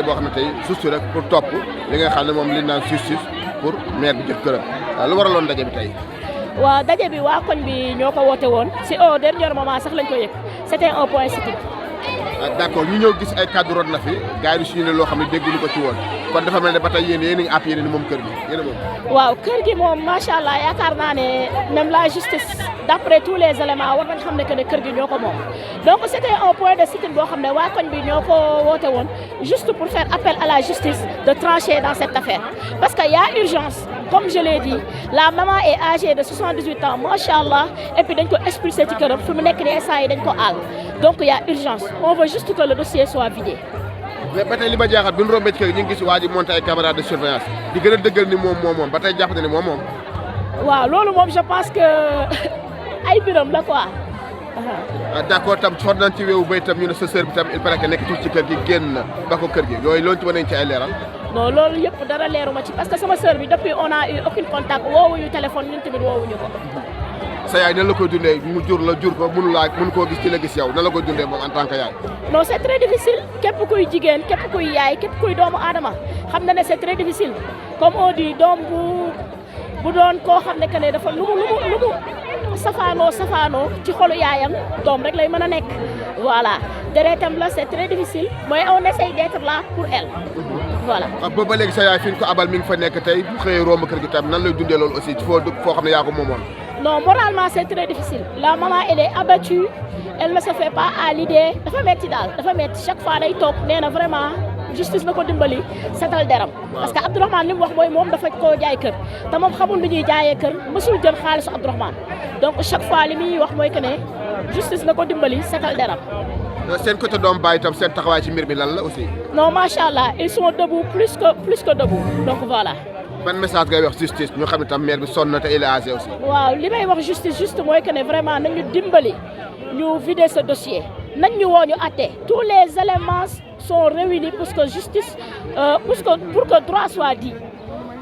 boo xam ne tey juste rek pour topp li nga xam ne moom li naan justice pour maire bi jot këram lu waraloon ndaje bi tey. waaw daje bi waa koñ bi ñoo ko woote woon si au dernier moment sax lañ ko yëg c'était un point critique. d'accord ñu ñëw gis ay cadre rod na fi gars yi suñu ne loo xam ne dégguñu ko ci woon kon dafa mel ne ba tey yéen a ngi àpp yéen moom kër gi yéen a moom. waaw kër gi moom macha allah yaakaar naa ne même la justice d'après tous les éléments war nañ xam ne que ne kër gi ñoo ko moom donc c'était un point de sit-in boo xam ne waa koñ bi ñoo ko woote woon juste pour faire appel à la justice de trancher dans cette affaire parce que y a urgence comme je l'ai dit la maman est âgée de 78 ans macha allah et puis dañ ko expulsé ci këram fi mu nekk nii instant yi dañ ko aal donc y a urgence on veut juste que le dossier soit vidé. mais ba tey li ma jaaxal bi ñu rombee ci kër gi ñu ngi gis waa ji monté ay caméras de surveillance di gën a dëggal ni moom ba tey jàpp na ni moom. waaw loolu moom je pense que ay biram la quoi. d'accord tam xool nañ ci weewu bay tam ñu ne sa sœur bi tam il paraît que nekkatul ci kër gi génn na ba ko kër gi yooyu loolu ci mën nañ ci ay leeral. non loolu yëpp dara leeruma ci parce que sama sœur bi depuis on a eu aucun contact woowuñu téléphone ñun tamit woowuñu ko. sa yaay nan la koy dundee mu jur ko mënu koo gis ci la gis yow nan la koy dundee moom en tant que yaay. non c'est très difficile képp kuy jigéen képp kuy yaay képp kuy doomu aadama xam na ne c'est très difficile comme on dit doom bu doon koo xam ne que ne dafa lu mu safaanoo ci xolu yaayam doom rek lay mën a nekk voilà deretam la c'est très difficile mais on essaye d'être là pour elle voilà. boobu ba léegi sa yaay fi ñu ko abal mi ngi fa nekk tey bu xëyee romb kër gi tam nan lay dundee loolu aussi foo xam ne yaa ko moomoon. non moralement c'est très difficile la maman elle est abattue elle ne se fait pas à l'idée dafa metti daal dafa metti chaque fois day toog nee na vraiment justice na ko dimbali setal deram parce que Abdourahmane li mu wax mooy moom dafa koo jaay kër te moom xamul lu ñuy jaayee kër mësul jël xaalisu Abdourahmane donc chaque fois li muy wax mooy que ne justice na ko dimbali setal deram. seen côté doom baay itam seen taxawaay ci mbir mi lan la aussi. non macha allah ils sont debout plus que debout donc voilà. ban message ngay wax justice ñu xam ne tam maire bi sonn na te il est âgé aussi. waaw li may wax justice juste mooy que ne vraiment nañu dimbali ñu vider ce dossier nañ ñu woo ñu àtte tous les éléments sont réunis pour que justice pour que droit soit dit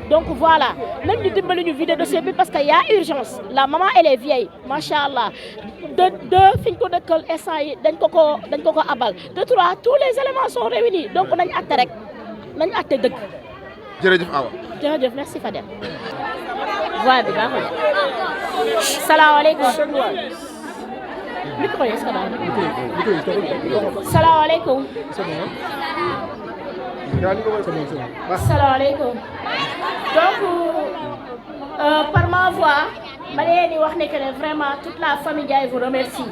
donc voilà nañ ñu dimbali ñu vider dossier bi parce que y a urgence la maman elle est vieille macha allah de fi ñu ko dëkkal instant yi dañ ko abal de trois tous les éléments sont réunis donc nañ àtte rek nañ àtte dëgg. jërëjëf Awa. jërëjëf merci Fadel. voix bi baaxul. salaamaaleykum. micro yi est-ce que daal. salaamaaleykum. salaamaaleykum. donc par ma voix ma leen di wax ne que ne vraiment toute la famille Ndiaye vous remercie.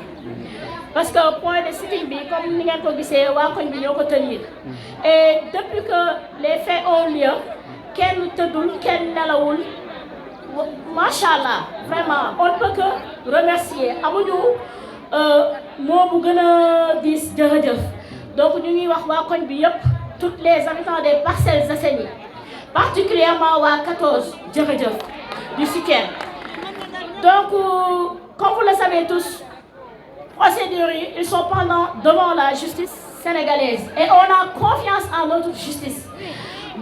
parce que point de sit-in bi comme ni ngeen ko gisee waa koñ bi ñoo ko tenir et depuis que les faits ont lieu kenn tëddul kenn nelawul macha allah vraiment on ne peut que remercier amuñu moo bu gën a diis jërëjëf donc ñu ngi wax waa koñ bi yëpp toutes les habitants des Parcelles Assainies particulièrement waa 14 jërëjëf du soutien donc comme vous le savez tous. Procédures ils sont pendant devant la justice sénégalaise et on a confiance en notre justice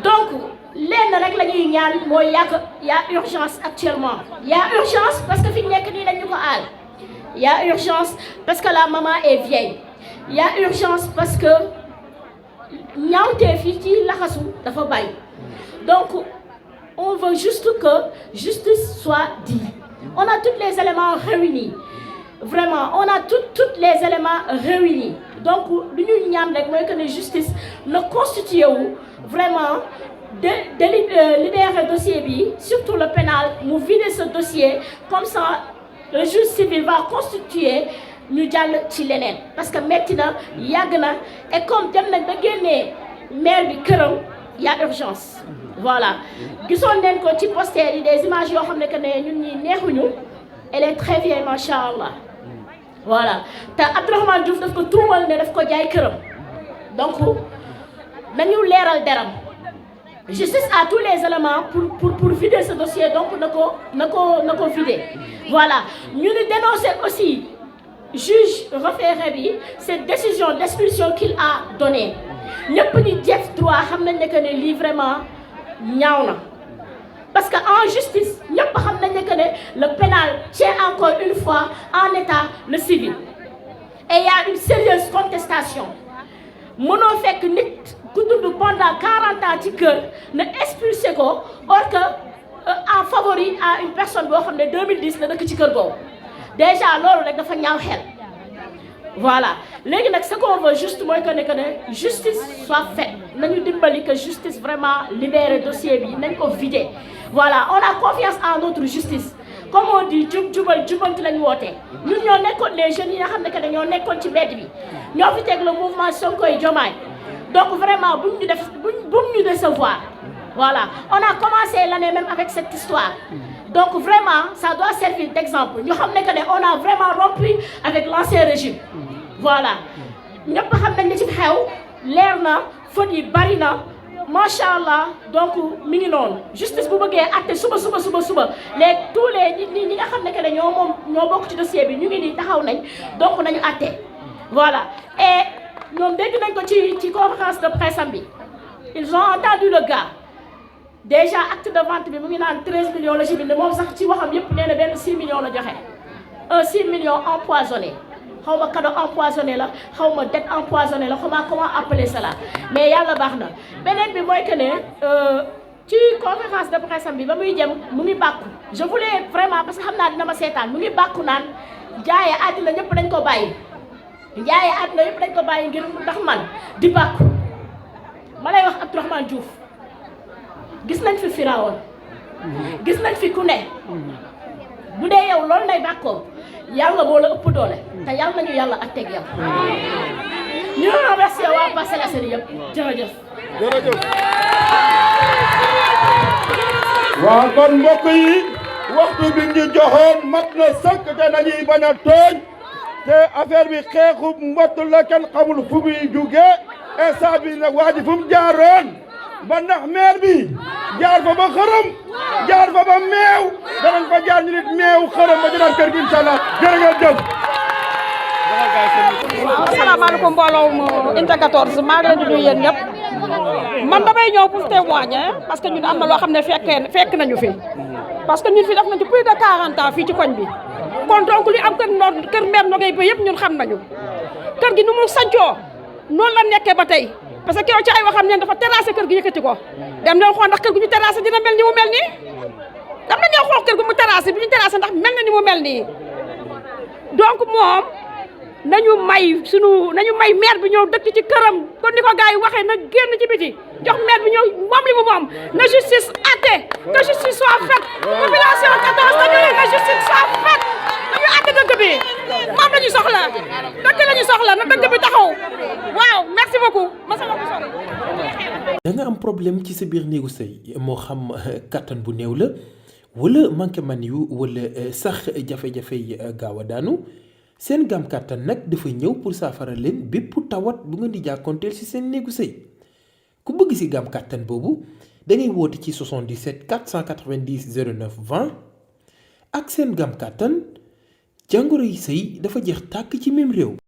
donc lenn rek la ñuy ñaan mooy y a urgence actuellement y a urgence parce que fi ñu nekk nii dañu ko aal y a urgence parce que la maman est vieille y a urgence parce que ñaawtee fii ci laxasu dafa bàyyi donc on veut juste que justice soit dite on a tous les éléments réunis. Vraiment on a tous les éléments réunis donc lu ñu ñaan rek mooy que ne justice na constitué wu vraiment de libérer dossier bi surtout le pénal mu vider ce dossier comme ça le juge civil va constituer ñu jàll ci leneen parce que metti na yàgg na et comme dem nañ ba génnee maire bi këram y a urgence voilà gisoon nañ ko ci poster yi des images yoo xam ne que ne ñun ñi neexuñu elle est très vieille macha allah. voilà te Abdourahmane Diouf daf ko tuumal ne daf ko jaay këram donc nañu leeral deram justice a tous les éléments pour vider ce dossier donc na ko vider voilà ñu ni dénoncer aussi juge référé bi cette décision d'expulsion qu'il a donnée ñëpp ñi def droit xam nañ ne que ne lii vraiment ñaaw na parce que en justice ñëpp xam nañ ne que ne le pénal tient encore une fois en état le civil et il y a une sérieuse contestation mënoo fekk nit ku dund pendant 40 ans ci kër na expulsé ko or que en favori à une personne boo xam ne 2010 la dëkk ci kër boobu déjà loolu rek dafa ñaaw xel. Voilà léegi nag ce qu'on veut juste mooy que ne justice soit faite nañu dimbali que justice vraiment libérer dossier bi nañ ko vider voilà on a confiance en notre justice comme on dit jubal jubanti lañ woote ñun ñoo nekkoon les jeunes yi nga xam ne que ñoo nekkoon ci mbedd bi ñoo fi teg le mouvement Sonko et Diomaye donc vraiment buñ ñu décevoir voilà on a commencé l'année même avec cette histoire donc vraiment ça doit servir d'exemple ñu xam ne que on a vraiment rompu avec l'ancien régime voilà ñëpp xam nañ ne ci xew leer na faute yi bari na macha allah donc mi ngi noonu justice bu bëggee àtte suba léegi tous les ñi nga xam ne que ñoo bokk ci dossier bi ñu ngi nii taxaw nañ donc nañu àtte voilà et ñoom dégg nañ ko ci conférence de presse am bi ils ont entendu le gars déjà acte de vente bi mu ngi naan 13 millions la ci bind moom sax ci waxam yëpp nee na benn 6 millions la joxe un 6 millions empoisonné xaw ma cadeau empoisonné la xaw ma dette empoisonné la xaw ma comment appeler cela mais yàlla baax na beneen bi mooy que ne ci conférence de presse bi ba muy jëm mu ngi bàkku je voulais vraiment parce que xam naa dina ma seetaan mu ngi bàkku naan jaaye àddina ñëpp dañ ko bàyyi jaaye àddina ñëpp dañ ko bàyyi ngir ndax man di bàkku ma lay wax Abdourahmane Diouf gis nañ fi Firawon gis nañ fi ku ne bu dee yow loolu lay bàkkoo yàlla moo la ëpp doole te yàlla nañu yàlla ak teg yow ñu remercier waa Parcelles Assainies yëpp jërëjëf. waaw kon mbokk yi waxtu bi ñu joxoon mat na sëkk te dañuy bañ a tooñ te affaire bi xeexu mbott la kenn xamul fu muy jugee instant bi nag waa ji fu mu jaaroon ba ndax maire bi jaar fa ba xërëm jaar fa ba meew danañ ko jaar ñu nit meew xërëm ba jëlaat kër gi incha allah jërë ngeen jëf. waaw asalaamaaleykum mbooloo mu Unité 14 maa ngi leen di nuyu yéen ñëpp man damay ñëw pour témoigner parce que ñun am na loo xam ne fekk nañu fi parce que ñun fi def nañu plus de 40 ans fii ci koñ bi kon donc li am kër maire Nogay ba yëpp ñun xam nañu kër gi nu mu sancoo noonu la nekkee ba tey parce que keroog ci ay waxam neen dafa terrassé kër gi yëkkati ko dem leen xool ndax kër gu ñu terrassé dina mel ni mu mel nii dam na ñëw xool kër gu mu terrassé bi ñu terrassé ndax mel na ni mu mel nii donc moom nañu may maire bi ñëw dëkk ci këram kon ni ko gars yi waxee na génn ci biti jox maire bi ñëw moom li mu moom na justice àtte que justice soit faite population 14 dañu ne na justice soit faite nañu àtte dëkk bi moom la ñu soxla dëkk la ñu soxla na dëkk bi taxaw waaw merci beaucoup masala ko sori da nga am problème ci sa biir néegu sëy moo xam kattan bu néew la wala manqué man yu wala sax jafe-jafe yi gaaw a daanu seen gam kàttan nag dafa ñëw pour saafara leen bépp tawat bu nga di jàkkoonteel ci seen néegu sëy ku bëgg ci gam kàttan boobu da ngay woote ci 77 490 09 20 ak seen gam kàttan jàngoro yi sëy dafa jeex tàkk ci même réew.